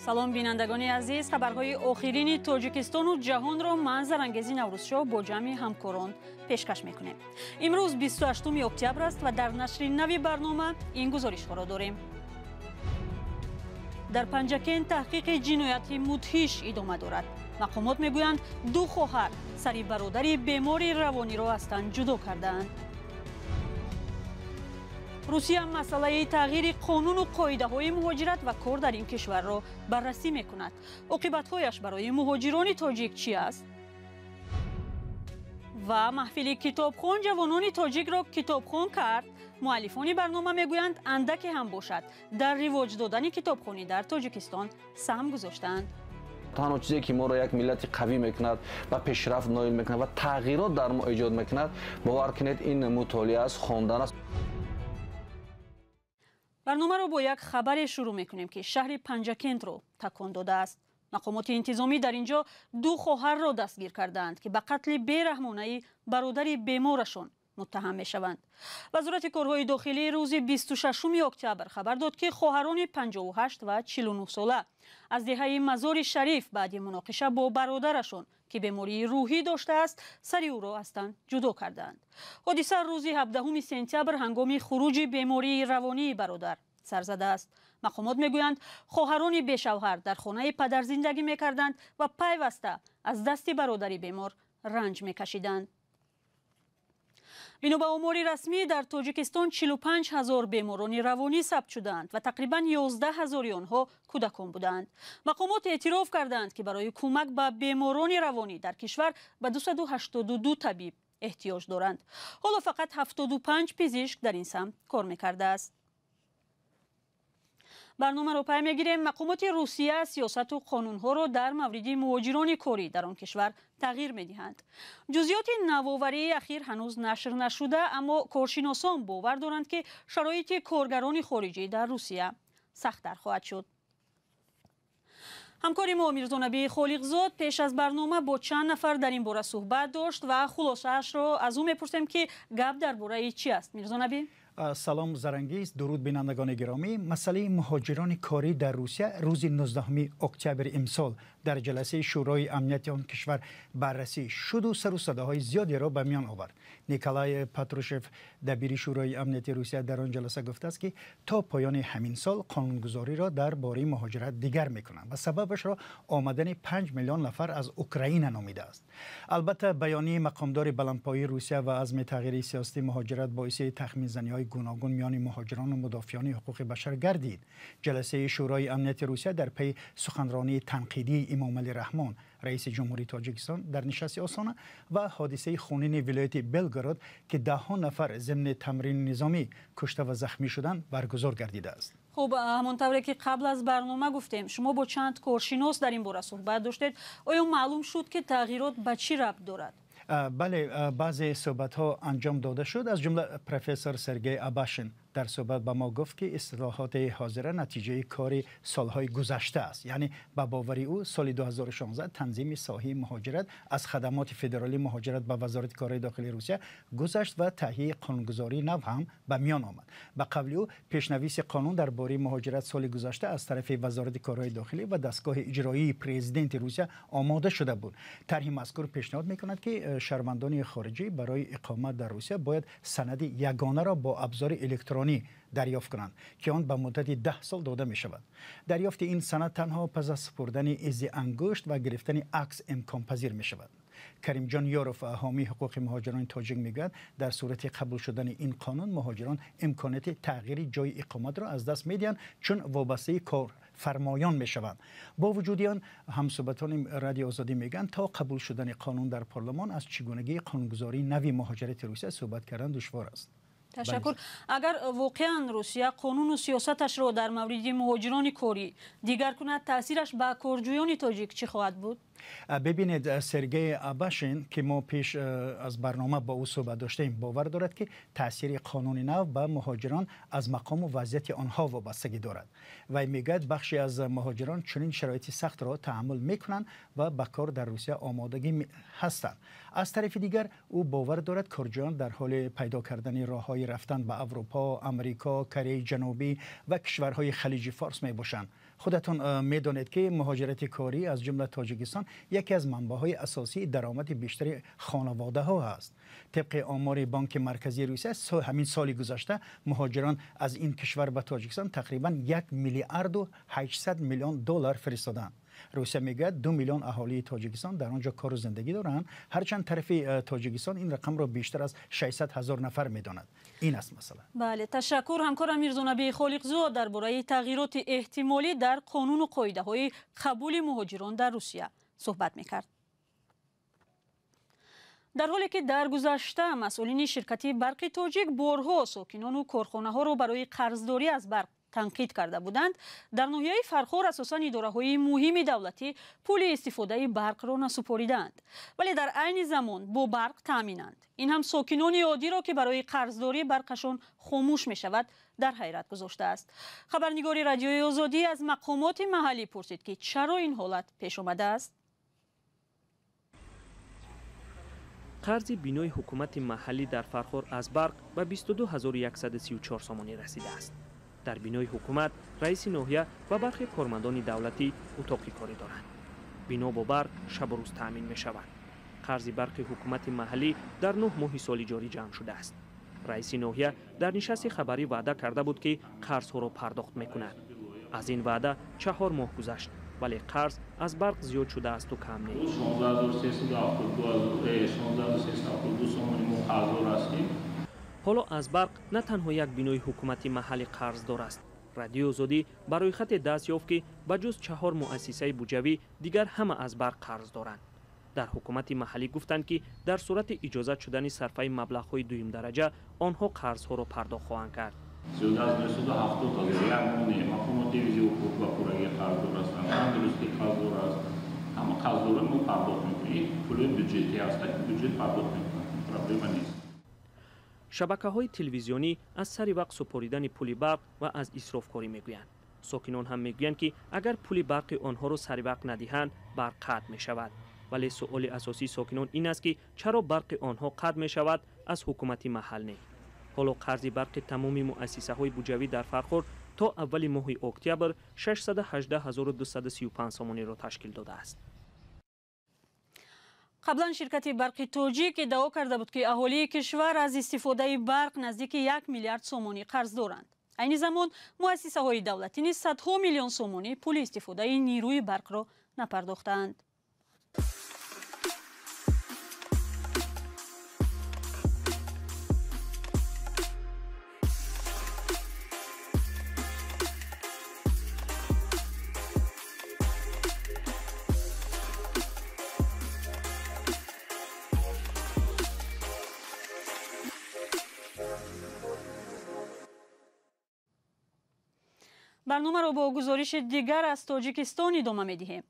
Салом, бинандагони азиз. Хабарҳои охирини Тоҷикистону ҷаҳонро ман, Зарангези Наврӯзшоҳ, бо ҷамъи ҳамкорон пешкаш мекунем. Имрӯз 28 октябр аст ва дар нашри нави барнома ин гузоришҳоро дорем. Дар Панҷакент таҳқиқи ҷинояти мудҳиш идома дорад. Мақомот мегӯянд, ду хоҳар сари бародари бемори равониро аз тан ҷудо кардаанд. Русия масъалаи тағйири қонуну қоидаҳои муҳоҷират ва кор дар ин кишварро баррасӣ мекунад. Оқибатҳояш барои муҳоҷирони тоҷик чӣ аст? Ва маҳфили китобхон ҷавонони тоҷикро китобхон кард. Муаллифони барнома мегӯянд, андаке ҳам бошад, дар ривоҷ додани китобхонӣ дар Тоҷикистон саҳм гузоштаанд. Танҳо чизе, ки моро як миллати қавӣ мекунад, ба пешрафт ноил мекунад ва тағйирот дар мо эҷод мекунад, бовар кунед, ин мутолиа аст, хондан аст. Барномаро бо як хабаре шурӯъ мекунем, ки шаҳри Панҷакентро такон додааст. Мақомоти интизомӣ дар ин ҷо ду хоҳарро дастгир кардаанд, ки ба қатли бераҳмонаи бародари беморашон муттаҳам мешаванд. Вазорати корҳои дохилӣ рӯзи 26 октябр хабар дод, ки хоҳарони 58 ва 49 сола аз деҳаи Мазори Шариф баъди муноқиша бо бародарашон, ки бемории рӯҳӣ доштааст, сари ӯро аз тан ҷудо кардаанд. Ҳодиса рӯзи 17 сентябр ҳангоми хуруҷи бемории равонии бародар сар задааст. Мақомот мегӯянд, хоҳарони бешавҳар дар хонаи падар зиндагӣ мекарданд ва пайваста аз дасти бародари бемор ранҷ мекашиданд. Бино ба омори расмӣ, дар Тоҷикистон 45 ҳазор беморони равонӣ сабт шудаанд ва тақрибан 11 ҳазори онҳо кӯдакон будаанд. Мақомот эътироф кардаанд, ки барои кӯмак ба беморони равонӣ дар кишвар ба 282 табиб эҳтиёҷ доранд. Ҳоло фақат 75 пизишк дар ин самт кор мекардааст. Барномаро пай мегирем. Мақомоти Русия сиёсату қонунҳоро дар мавриди муҳоҷирони корӣ дар он кишвар тағйир медиҳанд. Ҷузъиёти навоварии ахир ҳанӯз нашр нашуда, аммо коршиносон бовар доранд, ки шароити коргарони хориҷӣ дар Русия сахттар хоҳад шуд. Ҳамкори мо Мирзонабии Холиқзод пеш аз барнома бо чанд нафар дар ин бора суҳбат дошт ва хулосаашро аз ӯ мепурсем, ки гап дар бораи чӣ аст. Мирзонабӣ. Салом, Зарангиз, дуруд, бинандагони гиромӣ. Масъалаи муҳоҷирони корӣ дар Русия рӯзи 19 октябри имсол дар ҷаласаи Шӯрои амнияти он кишвар баррасӣ шуду сару садоҳои зиёдеро ба миён овард. Николай Патрушев, дабири Шӯрои амнияти Русия, дар он ҷаласа гуфтааст, ки то поёни ҳамин сол қонунгузориро дар бораи муҳоҷират дигар мекунанд ва сабабашро омадани 5 миллион нафар аз Украина номидааст. Албатта, баёнияи мақомдори баландпоии Русия ва азми тағйири сиёсати муҳоҷират боиси тахминзаниҳои гуногун миёни муҳоҷирону мудофиёни ҳуқуқи башар гардид. Ҷаласаи Шӯрои амнияти Русия дар пайи суханронии танқидии Имомалӣ Раҳмон, раиси ҷумҳурии Тоҷикистон, дар нишасти Остона ва ҳодисаи хунини вилояти Белгород, ки даҳҳо нафар зимни тамрини низомӣ кушта ва захмӣ шуданд, баргузор гардидааст. Хуб, ҳамон тавре ки қабл аз барнома гуфтем, шумо бо чанд коршинос дар ин бора суҳбат доштед. Оё маълум шуд, ки тағйирот ба чӣ рабт дорад? Бале, баъзе суҳбатҳо анҷом дода шуд. Аз ҷумла профессор Сергей Абашин дар суҳбат ба мо гуфт, ки ислоҳоти ҳозира натиҷаи кори солҳои гузашта аст. Яъне, ба бовари ӯ, соли 2016 танзими соҳаи муҳоҷират аз Хадамоти федералии муҳоҷират ба Вазорати корҳои дохилии Русия гузашт ва таҳияи қонунгузории нав ҳам ба миён омад. Ба қавли ӯ, пешнависи қонун дар бораи муҳоҷират соли гузашта аз тарафи Вазорати корҳои дохилӣ ва дастгоҳи иҷроии президенти Русия омода шуда буд. Тарҳи мазкур пешниҳод мекунад, ки шаҳрвандони хориҷӣ барои иқомат дар Русия бояд санади ягонаро бо абзори электронӣ дарёфт кунанд, ки он ба муддати 10 сол дода мешавад. Дарёфти ин санад танҳо пас аз супурдани изи ангушт ва гирифтани акс имконпазир мешавад. Каримҷон Ёров, ҳомии ҳуқуқи муҳоҷирони тоҷик, мегӯяд, дар сурати қабул шудани ин қонун муҳоҷирон имконияти тағйири ҷойи иқоматро аз даст медиҳанд, чун вобастаи корфармоён мешаванд. Бо вуҷуди он, ҳамсӯҳбатони Радиои Озодӣ мегӯянд, то қабул шудани қонун дар парлумон аз чигунагии қонунгузории нави муҳоҷирати Русия суҳбат кардан душвор аст. Ташаккур. Агар воқеан Русия қонуну сиёсаташро дар мавриди муҳоҷирони корӣ дигар кунад, таъсираш ба корҷӯёни тоҷик чӣ хоҳад буд? Бибинед, Сергей Абашин, ки мо пеш аз барнома бо ӯ суҳбат доштем, бовар дорад, ки таъсири қонуни нав ба муҳоҷирон аз мақому вазъияти онҳо вобастагӣ дорад. Вай мегӯяд, бахше аз муҳоҷирон чунин шароити сахтро таҳаммул мекунанд ва ба кор дар Русия омодагӣ ҳастанд. Аз тарафи дигар, ӯ бовар дорад, корҷӯён дар ҳоли пайдо кардани роҳҳои рафтан ба Аврупо, Амрико, Кореяи Ҷанубӣ ва кишварҳои Халиҷи Форс мебошанд. Худатон медонед, ки муҳоҷирати корӣ аз ҷумла Тоҷикистон яке аз манбаъҳои асосии даромади бештари хонаводаҳо аст. Тибқи омори Бонки Марказии Русия, ҳамин соли гузашта муҳоҷирон аз ин кишвар ба Тоҷикистон тақрибан 1 миллиарду 800 миллион доллар фиристоданд. Русия мегӯяд, 2 миллион аҳолии Тоҷикистон дар он ҷо кору зиндагӣ доранд, ҳарчанд тарафи Тоҷикистон ин рақамро бештар аз 600 ҳазор нафар медонад. Ин аст масъала. Бале, ташаккур. Ҳамкорам Мирзонаби Холиқзод дар бораи тағйироти эҳтимолӣ дар қонуну қоидаҳои қабули муҳоҷирон дар Русия суҳбат мекард. Дар ҳоле ки дар гузашта масъулини ширкати Барқи Тоҷик борҳо сокинону корхонаҳоро барои қарздорӣ аз барқ танқид карда буданд, дар ноҳияи Фархор асосан идораҳои муҳими давлатӣ пули истифодаи барқро насупоридаанд, вале дар айни замон бо барқ таъминанд. Ин ҳам сокинони оддиро, ки барои қарздорӣ барқашон хомӯш мешавад, дар ҳайрат гузоштааст. Хабарнигори Радиои Озодӣ аз мақомоти маҳаллӣ пурсид, ки чаро ин ҳолат пеш омадааст. Қарзи бинои ҳукумати маҳаллӣ дар Фархор аз барқ ба 22134 сомонӣ расидааст. Дар бинои ҳукумат раиси ноҳия ва бархе кормандони давлатӣ утоқи корӣ доранд. Бино бо барқ шабу рӯз таъмин мешавад. Қарзи барқи ҳукумати маҳаллӣ дар 9 моҳи соли ҷорӣ ҷамъ шудааст. Раиси ноҳия дар нишасти хабарӣ ваъда карда буд, ки қарзҳоро пардохт мекунад. Аз ин ваъда 4 моҳ гузашт, вале қарз аз барқ зиёд шудаасту кам нест. 16372 сомонӣ мо қарздор ҳастем. Ҳоло аз барқ на танҳо як бинои ҳукумати маҳаллӣ қарздор аст. Радиои Озодӣ ба рӯйхате даст ёфт, ки ба ҷуз 4 муассисаи буҷавӣ дигар ҳама аз барқ қарз доранд. Дар ҳукумати маҳаллӣ гуфтанд, ки дар сурати иҷозат шудани сарфаи маблағҳои дуюмдараҷа онҳо қарзҳоро пардохт хоҳанд кард. Зиёда аз 970 ҳазор як моҳ мақомоти ҳифзи ҳуқуқ ва пуррагӣ қарздор ҳастанд, тандурустӣ қарздор аст. Ҳама қарздорро мо пардохт мекунем. Пули бюджетӣ аст, бюджет пардохт мекунад, проблема нест. Шабакаҳои телевизионӣ аз сари вақт супоридани пули барқ ва аз исрофкорӣ мегӯянд. Сокинон ҳам мегӯянд, ки агар пули барқи онҳоро сари вақт надиҳанд, барқ қатъ мешавад. Вале суоли асосии сокинон ин аст, ки чаро барқи онҳо қатъ мешавад, аз ҳукумати маҳал не. Ҳоло қарзи барқи тамоми муассисаҳои буҷавӣ дар Фархор то аввали моҳи октябр 618235 сомониро ташкил додааст. Қаблан ширкати Барқи Тоҷик иддао карда буд, ки аҳолии кишвар аз истифодаи барқ наздики 1 миллиард сомонӣ қарз доранд. Айни замон муассисаҳои давлатӣ низ садҳо миллион сомонӣ пули истифодаи нерӯи барқро напардохтаанд. Барномаро бо гузориши дигар аз Тоҷикистон идома медиҳем.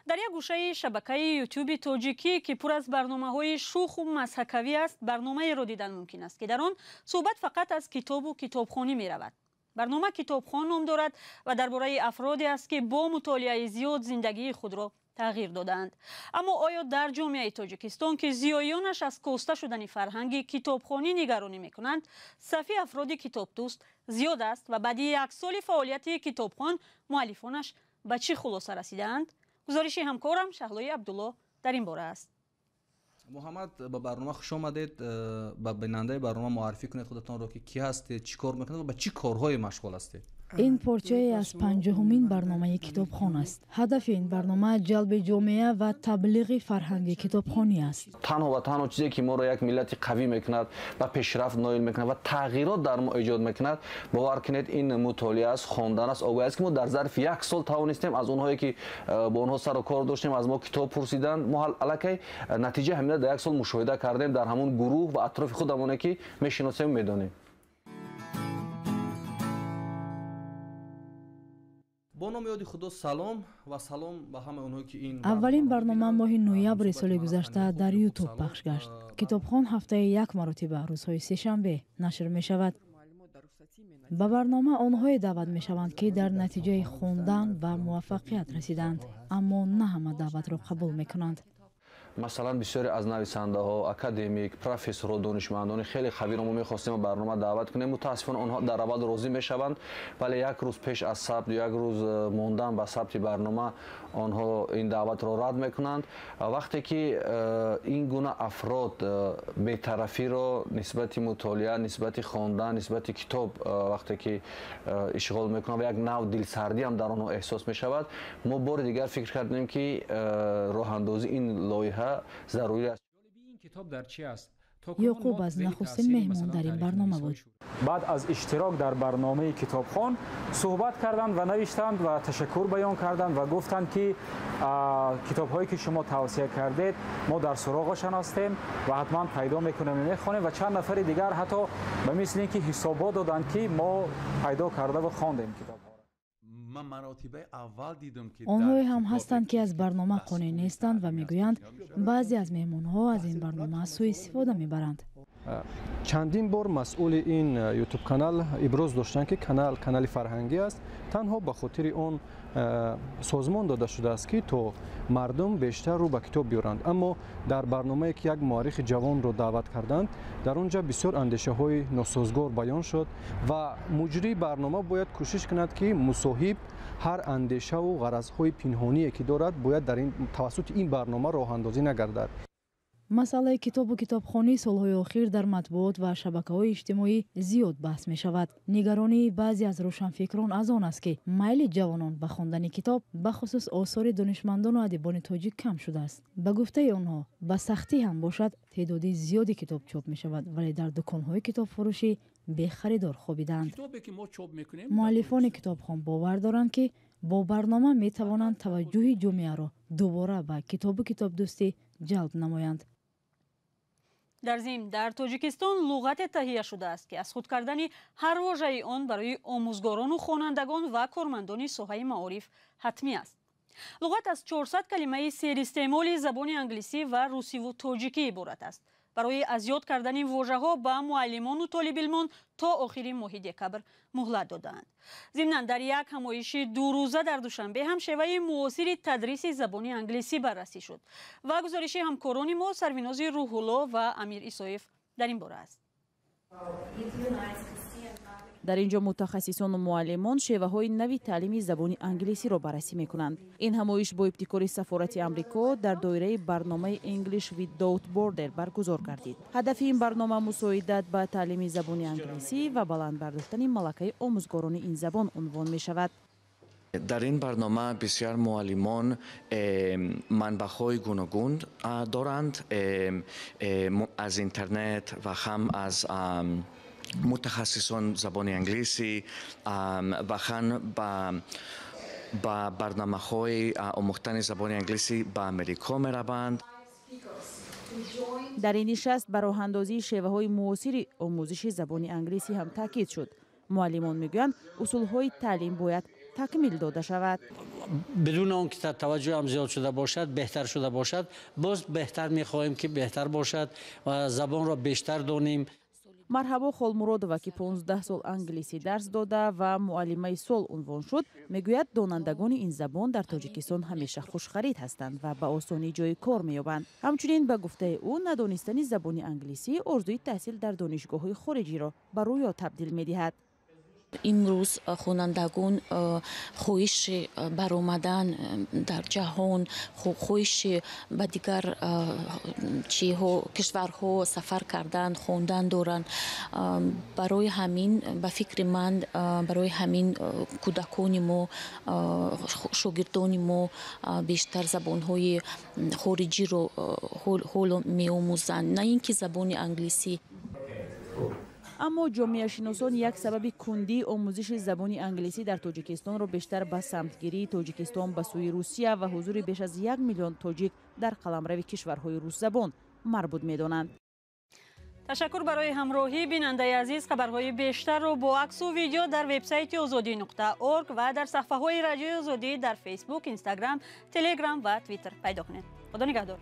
Дар як гӯшаи шабакаи Ютюби тоҷикӣ, ки пур аз барномаҳои шӯху мазҳакавӣ аст, барномаеро дидан мумкин аст, ки дар он суҳбат фақат аз китобу китобхонӣ меравад. Барнома «Китобхон» ном дорад ва дар бораи афроде аст, ки бо мутолиаи зиёд зиндагии худро тағйир додаанд. Аммо оё дар ҷомеаи Тоҷикистон, ки зиёиёнаш аз коста шудани фарҳанги китобхонӣ нигаронӣ мекунанд, сафи афроди китобдӯст зиёд аст ва баъди як соли фаъолияти «Китобхон» муаллифонаш ба чӣ хулоса расидаанд? Гузориши ҳамкорам Шаҳлои Абдулло дар ин бора аст. Муҳаммад, ба барнома хуш омадед. Ба бинандаи барнома муаррифӣ кунед худатонро, ки кӣ ҳастед, чӣ кор мекунед ва ба чӣ корҳое машғул ҳастед. Ин порчае аз 50-умин барномаи «Китобхон» аст. Ҳадафи ин барнома ҷалби ҷомеа ва таблиғи фарҳанги китобхонӣ аст. Танҳо ва танҳо чизе ки моро як миллати қавӣ мекунад, ба пешрафт ноил мекунад ва тағйирот дар мо эҷод мекунад, бовар кунед, ин мутолиа аст, хондан аст, огоҳӣ аст, ки мо дар зарфи як сол тавонистем аз онҳое ки бо онҳо сару кор доштем, аз мо китоб пурсиданд, мо аллакай натиҷаи ҳамина дар як сол мушоҳида кардем дар ҳамон гурӯҳ ва атрофи худамоне ки мешиносем, медонем. Бо номи ёди Худо, салом ва салом ба ҳамаи онҳое, ки ин Аввалин барнома моҳи ноябри соли гузашта дар Ютуб пахш гашт. «Китобхон» ҳафтаи як маротиба, рӯзҳои сешанбе нашр мешавад. Ба барнома онҳое даъват мешаванд, ки дар натиҷаи хондан ба муваффақият расиданд, аммо на ҳама даъватро қабул мекунанд. Масалан, бисёре аз нависандаҳо, академик, профессорҳо, донишмандони хеле қавиро мо мехостем ба барнома даъват кунем. Мутаассифона, онҳо дар аввал розӣ мешаванд, вале як рӯз пеш аз сабт, як рӯз мондан ба сабти барнома, онҳо ин даъватро рад мекунанд. Вақте ки ин гуна афрод бетарафиро нисбати мутолиа, нисбати хондан, нисбати китоб вақте ки ишғол мекунанд ва як нав дилсардӣ ҳам дар онҳо эҳсос мешавад, мо бори дигар фикр кардем, ки роҳандозии ин лоиҳа зарурӣ аст. Ёқуб аз нахустин меҳмон дар ин барнома буд. Баъд аз иштирок дар барномаи Китобхон суҳбат карданд ва навиштанд ва ташаккур баён карданд ва гуфтанд, ки китобҳое, ки шумо тавсия кардед, мо дар суроғашон ҳастем ва ҳатман пайдо мекунем, мехонем. Ва чанд нафари дигар ҳатто ба мисли ин ки ҳисобот доданд, ки мо пайдо кардаву хондем китобҳо. Онҳое ҳам ҳастанд, ки аз барнома қонеъ нестанд ва мегӯянд, баъзе аз меҳмонҳо аз ин барнома сӯистифода мебаранд. Чандин бор масъули ин Ютуб канал иброз доштанд, ки канал канали фарҳангӣ аст, танҳо ба хотири он созмон дода шудааст, ки то мардум бештар рӯ ба китоб биёранд. Аммо дар барномае, ки як муаррихи ҷавонро даъват карданд, дар он ҷа бисёр андешаҳои носозгор баён шуд ва муҷрии барнома бояд кӯшиш кунад, ки мусоҳиб ҳар андешаву ғаразҳои пинҳоние, ки дорад, бояд дар тавассути ин барнома роҳандозӣ нагардад. Масъалаи китобу китобхонӣ солҳои охир дар матбуот ва шабакаҳои иҷтимоӣ зиёд баҳс мешавад. Нигаронии баъзе аз рӯшанфикрон аз он аст, ки майли ҷавонон ба хондани китоб, бахусус осори донишмандону адибони тоҷик, кам шудааст. Ба гуфтаи онҳо, ба сахтӣ ҳам бошад, теъдоди зиёди китоб чоп мешавад, вале дар дуконҳои китобфурӯшӣ бехаридор хобидаанд. Муаллифони Китобхон бовар доранд, ки бо барнома метавонанд таваҷҷӯҳи ҷомеаро дубора ба китобу китобдӯстӣ ҷалб намоянд. Дар зимн, дар Тоҷикистон луғате таҳия шудааст, ки аз худ кардани ҳар вожаи он барои омӯзгорону хонандагон ва кормандони соҳаи маориф ҳатмӣ аст. Луғат аз 400 калимаи серистеъмоли забони англисӣ ва русиву тоҷикӣ иборат аст. Барои аз ёд кардани вожаҳо ба муаллимону толибилмон то охири моҳи декабр муҳлат додаанд. Зимнан, дар як ҳамоиши дурӯза дар Душанбе ҳам шеваи муосири тадриси забони англисӣ баррасӣ шуд. Ва гузориши ҳамкорони мо Сарвинози Рӯҳулло ва Амир Исоев дар ин бора аст. Дар ин ҷо мутахассисону муаллимон шеваҳои нави таълими забони англисиро баррасӣ мекунанд. Ин ҳамоиш бо ибтикори сафорати Амрико дар доираи барномаи English Without Border баргузор гардид. Ҳадафи ин барнома мусоидат ба таълими забони англисӣ ва баланд бардоштани малакаи омӯзгорони ин забон унвон мешавад. Дар ин барнома бисёр муаллимон манбаъҳои гуногун доранд, аз интернет ва ҳам аз мутахассисон забони англисӣ ва ҳам ба барномаҳои омӯхтани забони англисӣ ба Америко мераванд. Дар ин нишаст ба роҳандозии шеваҳои муосири омӯзиши забони англисӣ ҳам таъкид шуд. Муаллимон мегӯянд, усулҳои таълим бояд такмил дода шавад. Бидуни он ки таваҷҷӯҳам зиёд шуда бошад, беҳтар шуда бошад, боз беҳтар мехоҳем, ки беҳтар бошад ва забонро бештар донем. Марҳабо Холмуродова, ки 15 сол англисӣ дарс дода ва муаллимаи сол унвон шуд, мегӯяд, донандагони ин забон дар Тоҷикистон ҳамеша хушхарид ҳастанд ва ба осонӣ ҷои кор меёбанд. Ҳамчунин, ба гуфтаи ӯ, надонистани забони англисӣ орзуи таҳсил дар донишгоҳҳои хориҷиро ба рӯё табдил медиҳад. Имрӯз хонандагон хоҳиши баромадан дар ҷаҳон, хоҳиши ба дигар чиҳо, кишварҳо сафар кардан, хондан доранд. Барои ҳамин, ба фикри ман, барои ҳамин кӯдакони мо, шогирдони мо бештар забонҳои хориҷиро ҳоло меомӯзанд, на ин ки забони англисӣ. Аммо ҷомеашиносон як сабаби кундии омӯзиши забони англисӣ дар Тоҷикистонро бештар ба самтгирии Тоҷикистон ба сӯи Русия ва ҳузури беш аз 1 миллион тоҷик дар қаламрави кишварҳои русзабон марбут медонанд. Ташаккур барои ҳамроҳӣ, бинандаи азиз. Хабарҳои бештарро бо аксу видео дар вебсайти Озодӣ.org ва дар саҳфаҳои Радиои Озодӣ дар Фейсбук, Инстаграм, Телеграм ва Твиттер пайдо кунед. Худо нигаҳдор.